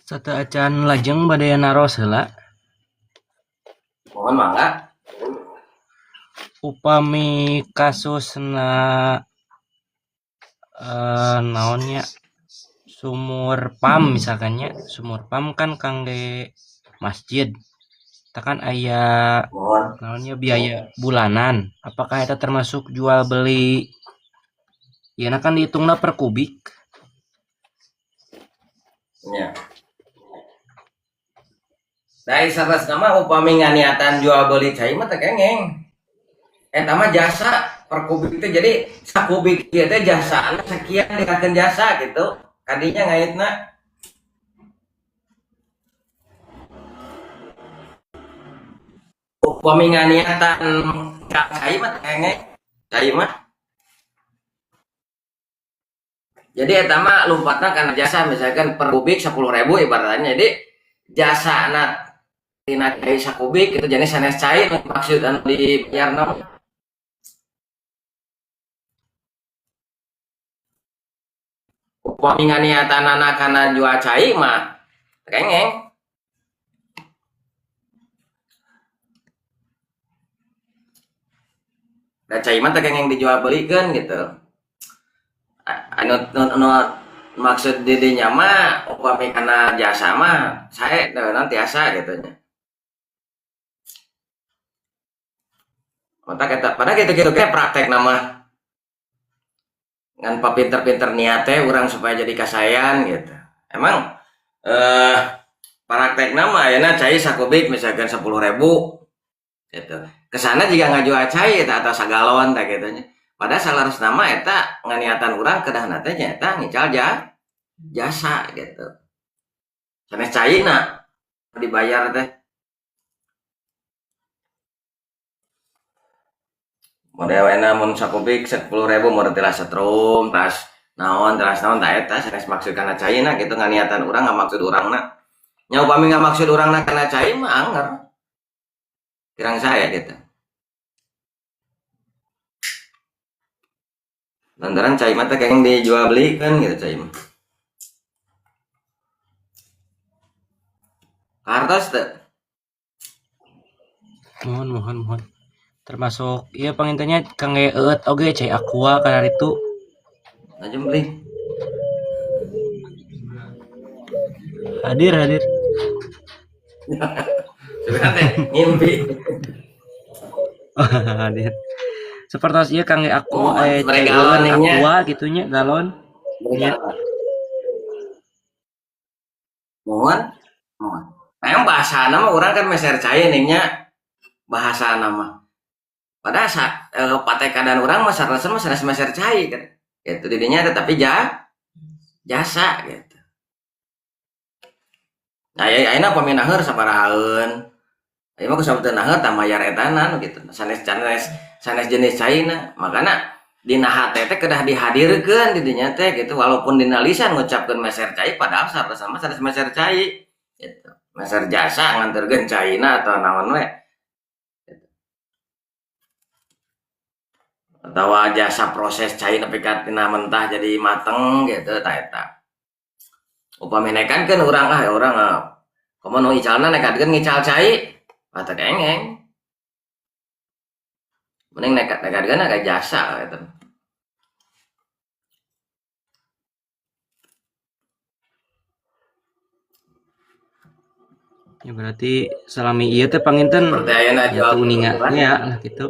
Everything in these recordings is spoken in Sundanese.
Sateuacan lajeng bade naros heula. Mohon mangga. Upami kasusna naonnya sumur PAM misalkan nya, sumur PAM kan kangge masjid. Eta kan aya naonnya biaya bulanan. Apakah eta termasuk jual beli? Ieu kan dihitungna per kubik. Nya. Da saleresna mah upami nganiatan jual beli cai mah teu kengeng. Eta mah jasa per kubik teh, jadi sakubik ieu teh jasana sekian dikakeun jasa gitu. Kadinya ngaitna. Upami nganiatan cai mah teu kengeng. Cai mah. Jadi eta mah lompatna kana jasa, misalkan per kubik 10.000 ibaratnya. Jadi jasana tina cai sakubik itu jadi sanes cai maksud anu dibayarna. Upami nganiatanana kana jual cai mah kengeng. Da cai mah teu kengeng dijual belikeun gitu. Anu nu maksud didinya mah upami kana jasa mah sae naon tiasa gitu nya. Mata kita pada gitu-gitu ge praktekna mah. Ngan papinter-pinter niat teh urang supaya jadi kasayan gitu. Emang praktekna mah ayeuna cai sakubik misalkan 10.000 gitu. Kesana juga ngajual cai eta atau sagalon teh gitu nya. Padahal saleresna mah eta nganiatan urang kedahna teh nyaeta ngical jasa gitu. Sanes caina dibayar teh. Model enak mun sakubik 10.000 mun telah setrum tas naon teras naon tah eta sanes maksud kana caina gitu nganiatan urang ngamaksud urangna. Nya upami ngamaksud urangna kana cai mah anger. Kirang saya gitu. Lantaran cai mah teh kenging dijual beli kan gitu cai mah. Kartos teh. Mohon mohon mohon. Termasuk ieu pangintennya kangge eueut oge cai aqua kana ditu. Lajeng beli. Hadir hadir. Sebenarnya teh ngimpi. Hadir. Sapertos ieu kangge aqua Oh, cai galon eueut aqua gitu nya galon. Nya. Mohon. Mohon. Nah, bahasana mah urang kan meser cai nya bahasana mah. Padahal patekadan urang mah sareng mah sanes meser cai kan. Gitu didinya tetapi jasa gitu. Nah, ayeuna upami naheur sabarahaeun. Ieu mah kusabab teu naheur tah mayar etanan gitu. Sanes sanes sanes jenis caina. Makana dina hate teh kedah dihadirkeun didinya teh gitu walaupun dina lisan ngucapkeun meser cai padahal sareng mah sanes meser cai gitu. Meser jasa nganterkeun caina atau naon we. Atawa jasa proses cai nepi ka tina mentah jadi mateng gitu tah eta. Upami nekadkeun urang ah urang komo nu icalna nekadkeun ngical cai ah teu kengeng. Mending nekadkeun ka jasa gitu. Ya berarti salami ieu teh panginten seperti ayeuna ya teu uninga nya lah gitu.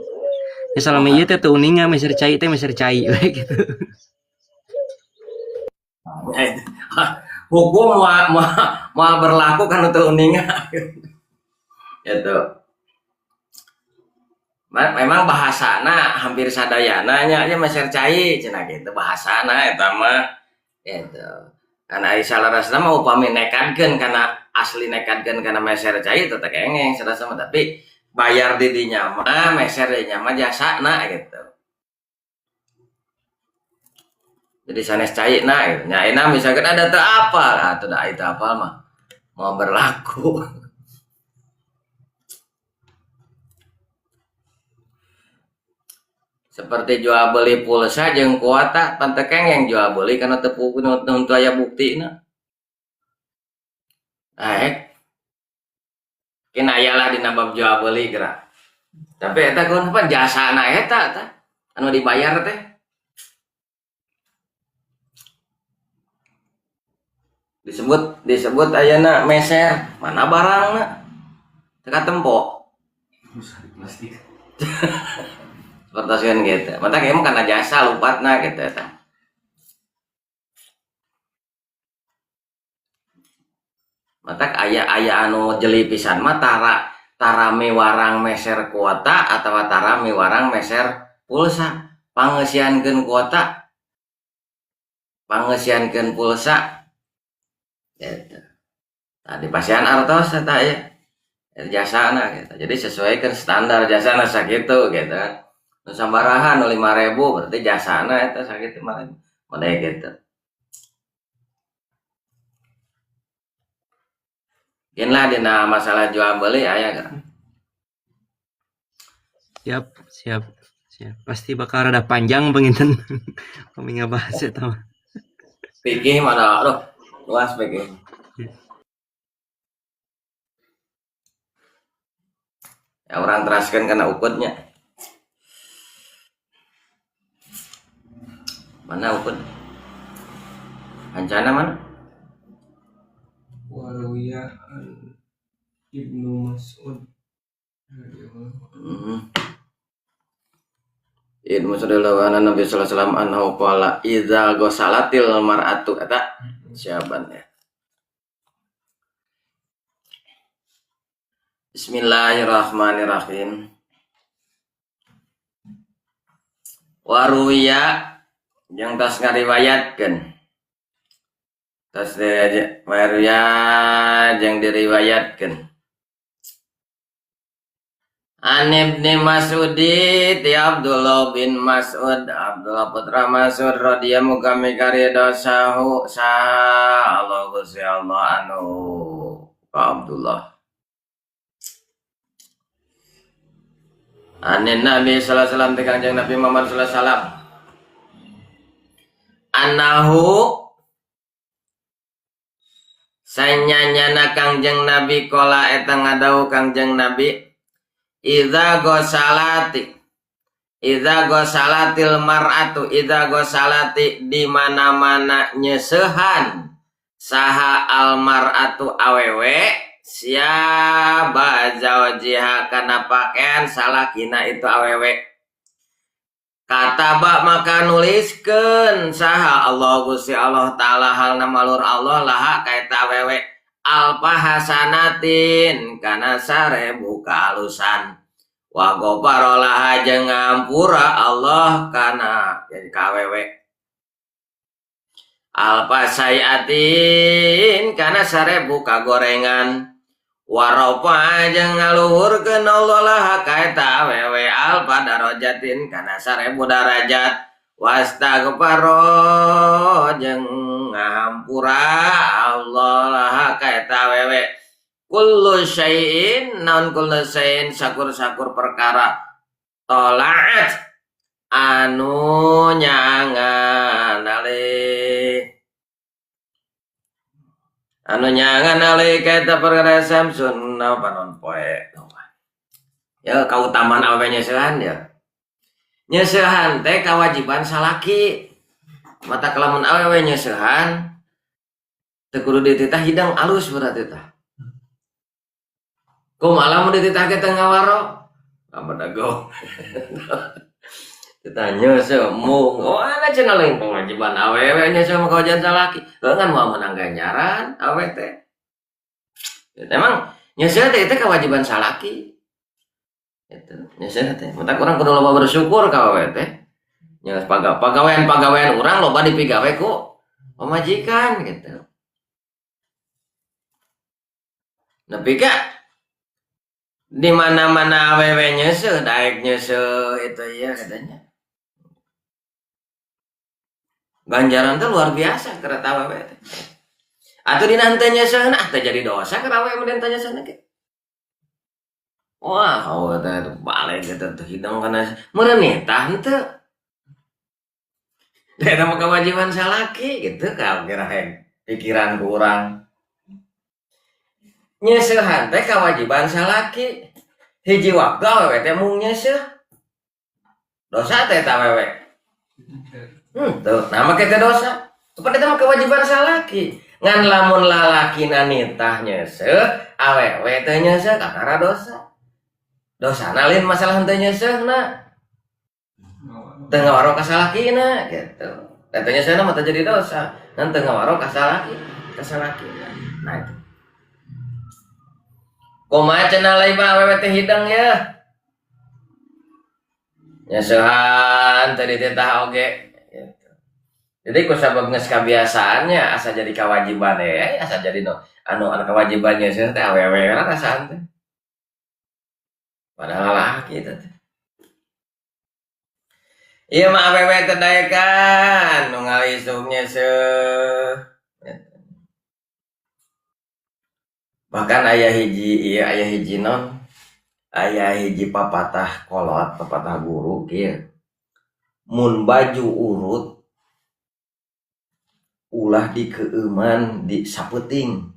Ya salami ieu teh teu uninga meser cai teh meser cai we gitu. Hukum moal berlaku kan teu uninga. Gitu. Memang bahasana hampir sadayana nya nya meser cai cenah gitu bahasana eta mah gitu. Kana ari saleresna mah upami nekadkeun kana asli nekadkeun kana meser cai teu kengeng saleresna mah tapi bayar di dinya mah meser di dinya mah jasana gitu. Jadi sanes caina gitu. Nya ayeuna misalkan ada teu apal, atuh da itu apal mah mau berlaku. Seperti jual beli pulsa jeung kuota pan teu kengeng jual beli kana teu aya buktina. Daek. Mungkin aya lah dina bab jual beli geura. Tapi eta kun pan jasana eta tah anu dibayar teh. Disebut ayeuna meser, mana barangna? Teu katempo. Plastik. Sepertoskeun gitu. Mata kieu mah kana jasa lupatna gitu eta. Matak aya anu jeli pisan mah tara miwarang meser kuota atawa tara miwarang meser pulsa. Pangeusiankeun kuota, pangeusiankeun pulsa. Gitu. Tah dipasihan artos eta ya. Jasana gitu. Jadi sesuaikan standar jasana sakitu gitu kan. Nu sabaraha nu 5.000 berarti jasana eta sakitu mah model gitu. Mungkin lah dina masalah jual beli aya geura. Siap, siap, siap. Pasti bakal rada panjang panginten. Pami ngabahas eta mah. Fikih mah da, aduh, luas fikih. Ya orang teraskan karena ukutnya. Mana ukut? Ancana mana? Waruya an Ibnu Mas'ud. Ibnu Mas'ud radhiyallahu anhu Nabi sallallahu alaihi wasallam annahu qala idza ghasalatil mar'atu eta siaban ya. Bismillahirrahmanirrahim. Waruya yang tas ngariwayatkeun. Tas waruya jeung diriwayatkeun. An Ibni Mas'udi ti Abdullah bin Mas'ud, Abdullah putra Mas'ud radhiyallahu kami karidho sahu sa Allah Gusti Allah anu ka Abdullah. Anin Nabi sallallahu alaihi wasallam ti Kangjeng Nabi Muhammad sallallahu alaihi wasallam. Annahu sanyanyana Kangjeng Nabi kola eta ngadau Kangjeng Nabi idza ghosalati idza ghosalatil mar'atu idza ghosalati di mana-mana nyeseuhan saha al mar'atu awewe siaba zawjiha kana pakaian salakina itu awewe kataba maka nuliskeun saha Allah Gusti Allah taala halna malur Allah laha ka eta awewe alfa hasanatin kana 1000 kaalusan wa ghafara laha jeung ngampura Allah kana jadi ka awewe alfa sayatin kana 1000 kagorengan warofa jeung ngaluhurkeun Allah laha ka eta awewe alfa darajatin kana 1000 darajat wastaghfaro jeung ngahampura Allah laha ka eta awewe kullu syai'in naon kullu syai'in sakur-sakur perkara tolaat anu nyangan alih anu nyangan alih ka eta perkara samsun panon poe ya kautamaan awewe nyeusehan ya nyeusehan teh kewajiban salaki mata kelamun awewe nyeusehan teu kudu dititah hidang alus berarti tah kumaha lamun dititah ge teu ngawaro abadago ditanya nyeuseuh mung oh ana cenah lain kewajiban awewe nyeuseuh mah kewajiban salaki heuh ngan moal meunang ganjaran awewe teh emang nyeuseuh teh itu kewajiban salaki gitu nyeuseuh teh mata urang kudu loba bersyukur ka awewe teh nya pagawean-pagawean urang loba dipigawe ku pamajikan gitu nepi ka di mana-mana awewe nyeuseuh daek nyeuseuh itu ya katanya ganjaran teh luar biasa keur eta awewe teh atuh dina henteu nyeuseuhna ah teh jadi dosa keur awewe mun henteu nyeuseuhna ge wah awewe teh balik gitu teh hidang kana meureun nitah henteu eta mah kewajiban salaki gitu ka kira pikiran ku urang. Nyeuseuhan teh kewajiban salaki. Hiji waktu awewe teh mung nyeuseuh. Dosa teh eta awewe. Tuh, nah make teh dosa. Kepada eta mah kewajiban salaki. Ngan lamun lalakina nitah nyeuseuh, awewe teh nyeuseuh kakara dosa. Dosana lain masalah henteu nyeuseuhna. Teu ngawaro ka salakina gitu. Teu nyeuseuhna mah teu jadi dosa. Ngan teu ngawaro ka salaki, ka salakina. Nah itu. Kumaha cenah lain mah awewe teh hideng ya. Nyeuseuhan teu dititah oge gitu. Jadi ku sabab geus kabiasaannya asa jadi kewajiban ya, asa jadi no anu anu kewajiban nyeuseuh teh awewe rasaan teh. Padahal lalaki teh. Ieu mah awewe teh daekan nu ngalisuk nyeuseuh. Bahkan aya hiji ieu aya hiji non aya hiji papatah kolot, papatah guru kieu. Mun baju urut ulah dikeueuman di sapeuting.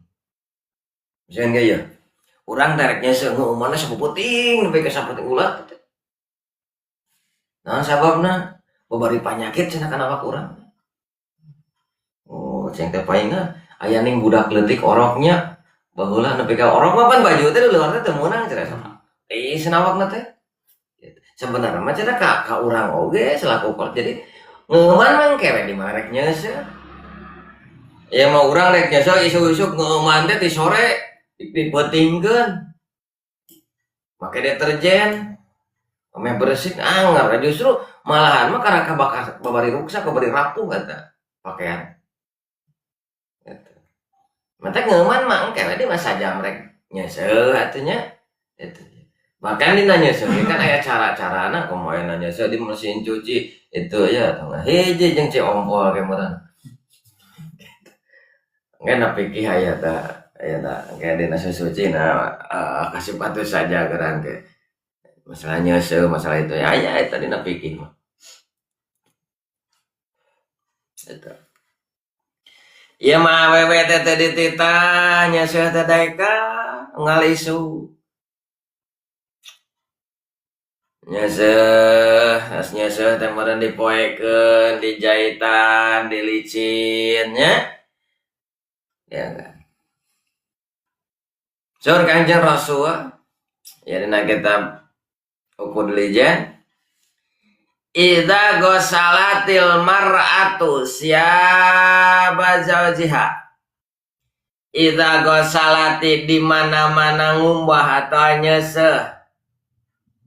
Misalkan ge ieu. Urang teh rek nyeuseuh ngeueumanna sapeuting nepi ka sapeuting ulah teh. Naon sababna? Babari panyakit cenah kana awak urang. Oh, ceng teh paingan aya ning budak leutik oroknya. Baheula nepi ka orok mah pan baju teh di luar teh teu meunang cenah sok. Ih, cenah awakna teh. Sebenarnya mah cenah ka urang oge selaku kolot. Jadi ngeueuman mah engke we di mana rek nyeuseuh. Ya mah urang rek nyeuseuh isuk-isuk ngeueuman teh ti sore dipeutingkeun. Make deterjen. Ameh bersih anger justru malahan mah karena kabakar babari ruksak babari rapuh kata pakaian. Gitu. Matak ngeueuman mah engke we di masa jam rek nyeuseuh atuh nya. Gitu. Bahkan dina nyeuseuh kan aya cara-carana kumaha aya nyeuseuh di mesin cuci itu ya tong hiji jeung ci ompol ke meureun. Engke nepi ki aya ta aya ta engke dina susuci na kasih patuh saja geran ke. Masalah nyeuseuh masalah itu ya aya eta dina fikih mah. Eta. Ieu mah awewe teh teu dititah nyeuseuh teh daekan ngalisu. Nyeuseuh, as nyeuseuh teh meureun dipoekeun, dijaitan, dilicin nya. Ya kan. Sur Kanjeng Rasul ya dina kitab Uqudul Lijan Idza ghasalatil mar'atu siyaba zawjiha. Idza ghasalati di mana-mana ngumbah atau nyeuseuh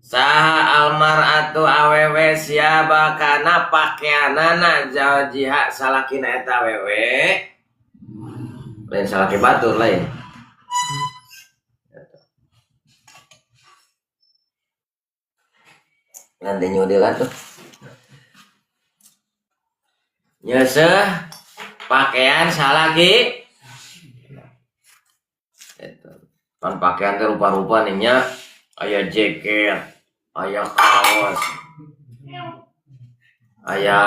saha almar'atu awewe siaba kana pakaianana zawjiha salakina eta awewe lain salaki batur lain. Nanti nyudil atuh. Nyeuseuh pakaian salaki. Itu. Kan pakaian teh rupa-rupa nih nya. Aya jaket, aya kaos, aya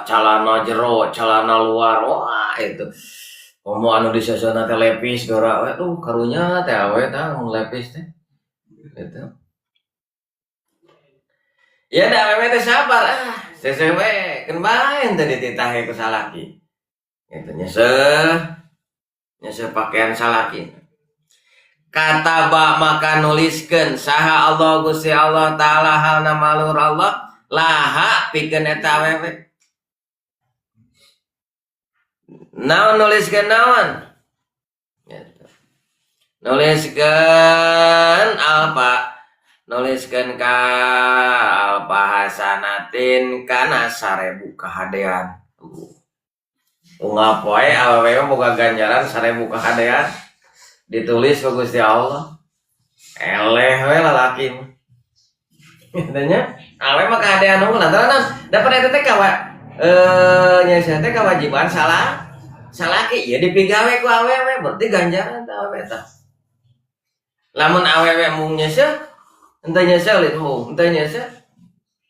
calana jero, calana luar. Wah, itu. Komo anu diseuseuna teh lepis geura we. Aduh, karunya teh awe tah mun lepis teh. Gitu. Ya dah awewe teh sabar ah, seuseuh we keun bae teh dititah ku salaki. Gitu nyeuseuh. Nyeuseuh pakaian salaki. Kata ba maka nuliskeun saha Allah Gusti Allah taala halna malur Allah laha pikeun eta awewe. Naon nuliskeun naon? Gitu. Nuliskeun alfa nuliskeun ka alfa hasanatin kana 1000 kahadean. Unggal poe awewe mah boga ganjaran 1000 kahadean. Ditulis ku Gusti Allah. Eleh we lalaki mah. Katanya, awewe mah kahadean unggul lantaran naon? Da eta teh nyeuseuh teh kewajiban salah salaki ieu dipigawe ku awewe berarti ganjaran teh awewe tah. Lamun awewe mung nyeuseuh henteu nyeuseuh lain mung henteu nyeuseuh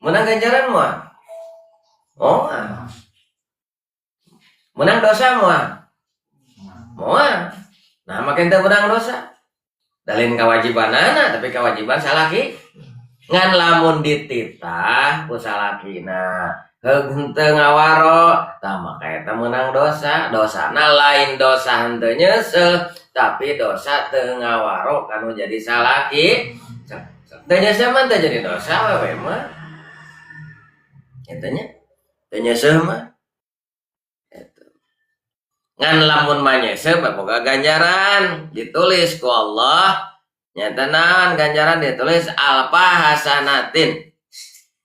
menang ganjaran moal. Oh. Menang dosa moal. Moal. Nah, makin teu menang dosa. Da lain kewajibanana, tapi kewajiban salaki. Ngan lamun dititah ku salakina heug henteu ngawaro, tah maka eta meunang dosa. Dosana lain dosa henteu nyeuseuh, tapi dosa teu ngawaro kanu jadi salaki. Teu nyeuseuh mah teu jadi dosa we mah. Eta nya. Teu nyeuseuh mah. Eta. Ngan lamun mah nyeuseuh boga ganjaran ditulis ku Allah. Nyata naon ganjaran ditulis alfa hasanatin,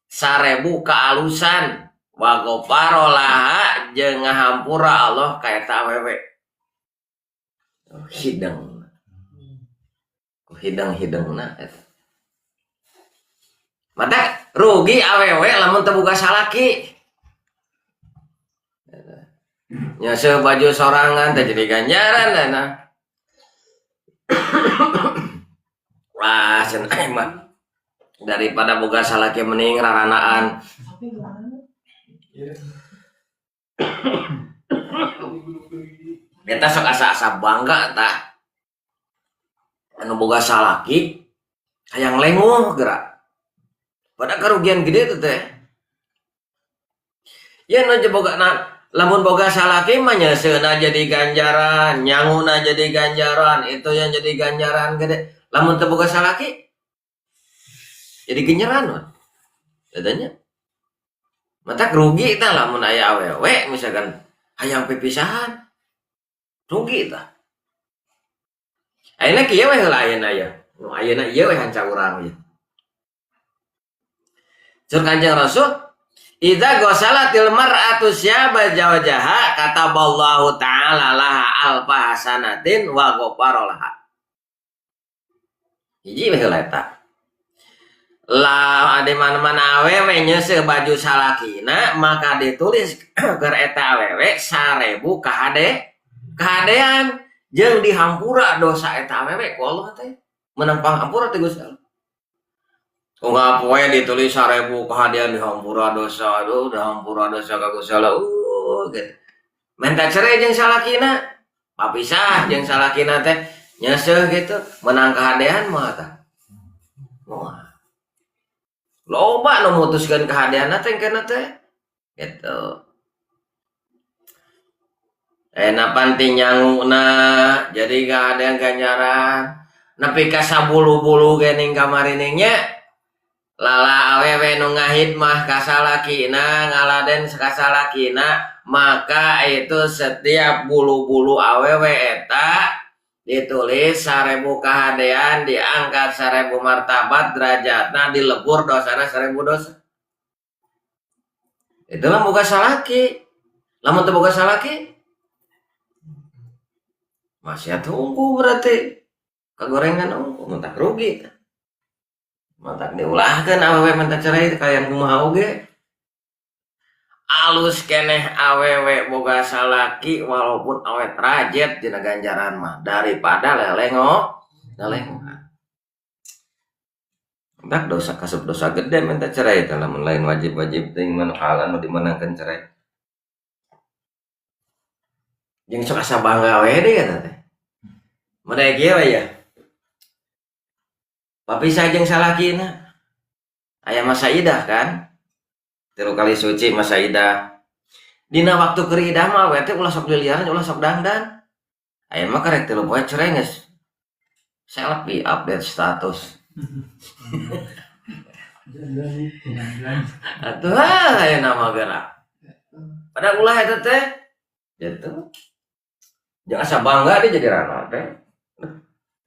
1000 kaalusan, wa ghafara laha, jeung ngahampura Allah ka eta awewe. Hideng. Ku hideng-hidengna eta. Mata rugi awewe lamun teu boga salaki. Nyeuseuh baju sorangan teh jadi ganjaran nah. Wah, cenah aing mah daripada boga salaki mending raranaan. Iya. Eta sok asa-asa bangga tah. Anu boga salaki hayang lenguh gerak. Pada kerugian gede tuh teh. Ya nu boga na, lamun boga salaki mah nyeuseuna jadi ganjaran, nyanguna jadi ganjaran, itu yang jadi ganjaran gede. Lamun teu boga salaki jadi genyeran mah. Katanya. Mata rugi tah lamun aya awewe misalkan hayang pipisahan. Rugi tah. Ayeuna kieu we heula ayeuna ya. Nu ayeuna ieu we hanca urang ieu. Cur Kanjeng Rasul, "Idza ghasalatil mar'atu syaba zawjaha kataballahu ta'ala laha alfa hasanatin wa ghafara laha." Hiji we heula eta. Lah di mana-mana awewe nyeuseuh baju salakina maka ditulis keur eta awewe 1000 kahadean jeung dihampura dosa eta awewe ku Allah teh. Menang panghampura teh Gusti Allah. Unggal poe ditulis 1000 kahadean dihampura dosa, aduh dihampura dosa ka Gusti Allah. Gitu. Minta cerai jeung salakina, papisah jeung salakina teh nyeuseuh gitu, menang kahadean mah tah. Moal. Loba nu mutuskeun kahadeanna teh engkeuna teh. Gitu. Enak panti nyanguna jadi kahadean ganjaran. Nepi ka sabulu-bulu geuning kamari nya. Lala awewe nu ngahidmah ka salakina, ngaladen ka salakina, maka itu setiap bulu-bulu awewe eta ditulis 1000 kahadean, diangkat 1000 martabat derajatna, dilebur dosana 1000 dosa. Itu mah boga salaki. Lamun teu boga salaki maksiat tunggu berarti kagorengan unggul, mentak rugi. Matak diulahkeun awewe minta cerai kalian kumaha oge. Alus keneh awewe boga salaki walaupun awet rajet dina ganjaran mah daripada lelengo lelengohan. Entak dosa kasup dosa gede minta cerai teh lamun lain wajib-wajib teuing mah nu hal anu dimenangkeun cerai. Jeung sok asa bangga we deui eta teh. Mun aya kieu we ya. Papisah jeung salakina. Aya masa idah kan? 3 kali suci masa idah. Dina waktu keur idah mah we teh ulah sok liliaran, ulah sok dangdan. Aya mah karek 3 poe cerai geus selfie update status. Atuh aya nama geura. Pada ulah eta teh. Gitu. Jangan asa bangga dia jadi rana teh.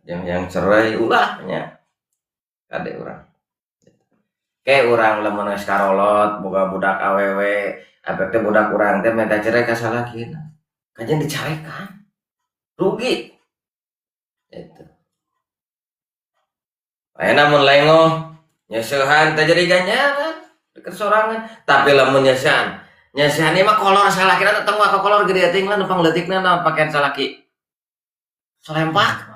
Yang cerai ulah nya. Kade urang. Ke urang lamun geus karolot boga budak awewe, apek teh budak urang teh minta cerai ka salakina. Kajian dicarekan. Rugi. Gitu. Ayeuna mun lengoh nyeusehan teh jadi ganjaran deket sorangan, tapi lamun nyeusehan, nyeusehan ieu mah kolor salakina teh tong ka kolor gede teuing lah nu pangleutikna naon pakaian salaki. Solempak.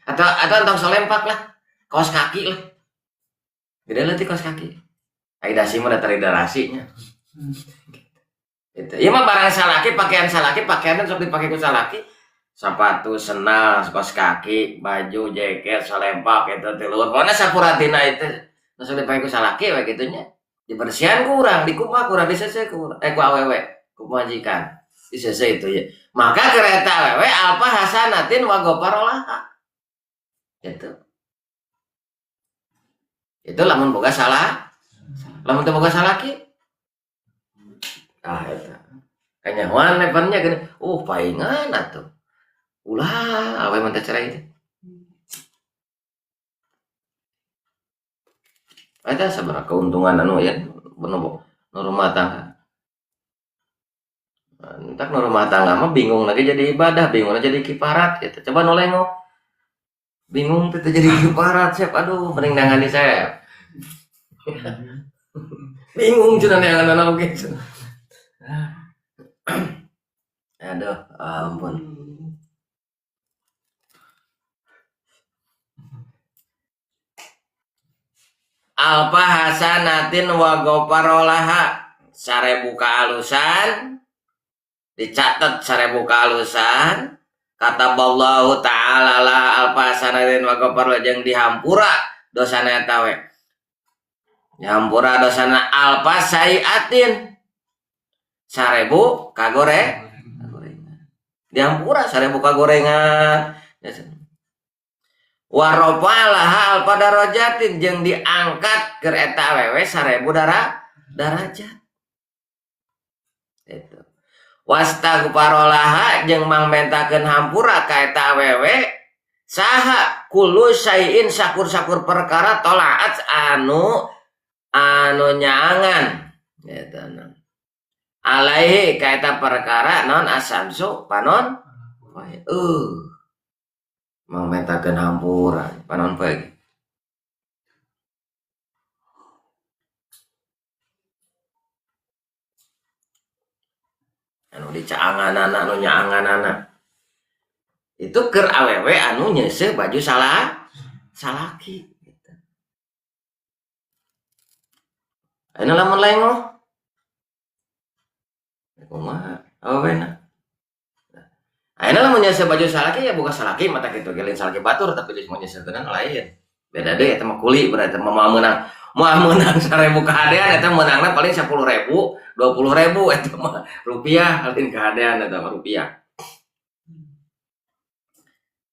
Atau entong solempak lah. Kaos kaki lah. Gede leutik kaos kaki. Ai dasi mah da taridarasi nya. Gitu. Ieu mah barang salaki, pakaian salaki, pakaian sok dipake ku salaki. Sepatu, sendal, kaos kaki, baju, jaket, salempak itu teh luhur. Pokona sapuratina itu nu sok dipake ku salaki we kitu nya. Dibersihan ku urang, dikumbah ku urang, diseuseuh ku urang, ku awewe, ku pamajikan. Diseuseuh itu ya. Maka kereta awewe alfa hasanatin wa ghafarolaha. Gitu. Itu lamun boga salah. Lamun teu boga salaki. Ah eta. Kanyahoan levelnya gini, paingan atuh. Ulah awewe mah teh cerai teh. Eta sabaraha keuntungan anu ya nu rumah tangga. Entak nu rumah tangga mah bingung lagi jadi ibadah, bingung lagi jadi kiparat gitu. Coba nu lengok. Bingung teh jadi kiparat, siap aduh mending nangani saya. Bingung cenah neangan oge cenah. Aduh, ampun. Alfa hasanatin wa ghafarolaha 1000 kaalusan dicatat 1000 kaalusan kata Allah ta'ala la alfa hasanatin wa ghafarolaha jeung dihampura dosana eta we dihampura dosana alfa sayiatin 1000 kagorengan dihampura 1000 kagorengan warofa'laha alfa darajatin jeung diangkat keur eta awewe 1000 darajat itu wastaghfarolaha jeung mangmentakeun hampura ka eta awewe saha kullu syai'in sakur-sakur perkara tolaat anu nyaangan eta alaihi ka eta perkara naon asamsu panon poe mangmentakeun hampura panon poe anu dicaanganana anu nyaanganana itu keur awewe anu nyeuseuh baju salaki gitu. Ayeuna lamun lengoh kumaha awewena. Ayeuna lamun nyeuseuh baju salaki ya buka salaki mata kitu ge lain salaki batur tapi geus nyeuseuhkeun lain. Beda deui eta mah kuli berarti mah moal meunang 1000 kahadean eta meunangna paling 10.000, 20.000 eta mah rupiah lain kahadean eta mah rupiah.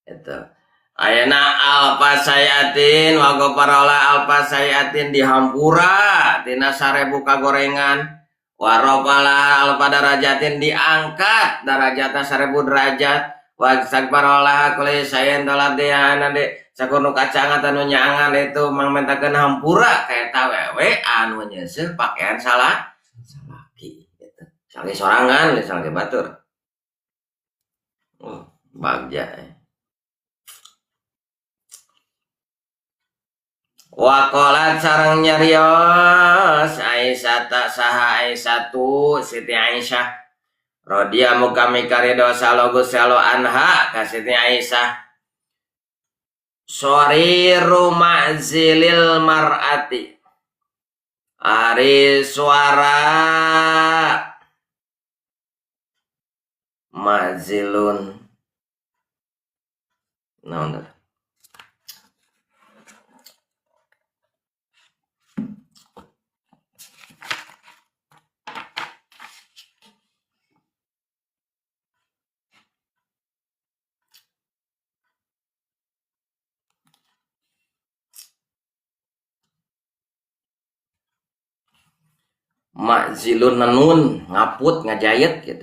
Eta ayeuna alfa sayatin wa ghafarala alfa sayatin dihampura tina 1000 kagorengan warofala alfa darajatin diangkat darajatna 1000 derajat wa sagbarola kulli sayin taladiana de sakur nu kacangan anu nyaangan itu mangmentakeun hampura ka eta wewe anu nyeuseuh pakaian salaki gitu. Salaki sorangan salaki batur. Bagja. Waqalat sareng nyarios Aisyah tak saha Aisyatu Siti Aisyah radhiyallahu muka mikaridho salo Gusti Allah anha ka Siti Aisyah soriru ma'zilil mar'ati ari suara ma'zilun naon teh makzilun nenun ngaput ngajayet gitu.